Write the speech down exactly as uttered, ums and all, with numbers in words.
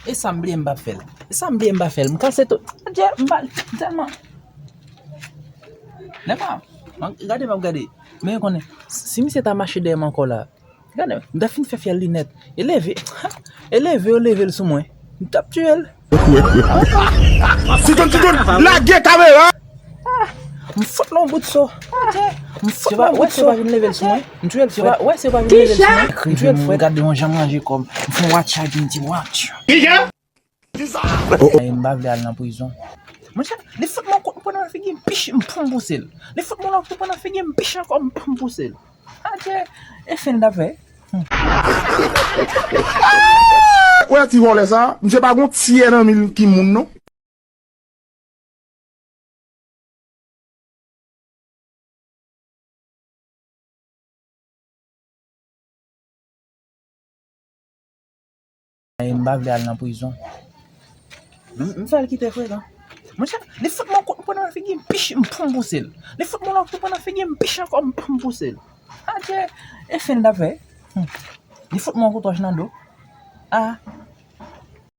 E sa m bliye m pa fè l. E sa m bliye m pa fè l. M kase tout. Adye, m pa, m tèlman. Nèpa, man, gade m ap gade. Men konnen, si misye ta mache dèyè m ankò la, gade, m ta fin fè fyèl li nèt. E leve, e leve, yo leve l sou mwen. M t ap tiye l. Siton, Siton, lage kamera! M fout l yon bout so. M fout l yon bout so. Wè, se pa vin leve l sou mwen. M tiye l frèt. Wè, se pa vin leve l sou mwen. M tiye l frèt. Gade yon jan m ranje kò m. M fè yon watch ag, m di watch. Ay, m pa vle al nan prizon. Monchè, li fout mwen kout pwen nan figi m, pich, m pran pouse l. Li fout mwen kout pwen nan figi m, pich ankò, m pran pouse l. Adye, e fen l t ap fè. Wè ti vòlè sa, misye pa gon tyè nan mil ki moun non. Ay, m pa vle al nan prizon. M, m fè l kite frekan. Monchè, li fout mwen kout pwen nan figi m, pich, m pran pouse l. Li fout mwen kout pwen nan figi m, pich ankò, m pran pouse l. Adye, e fen l t ap fè. Li fout mwen kout wòch nan do. A,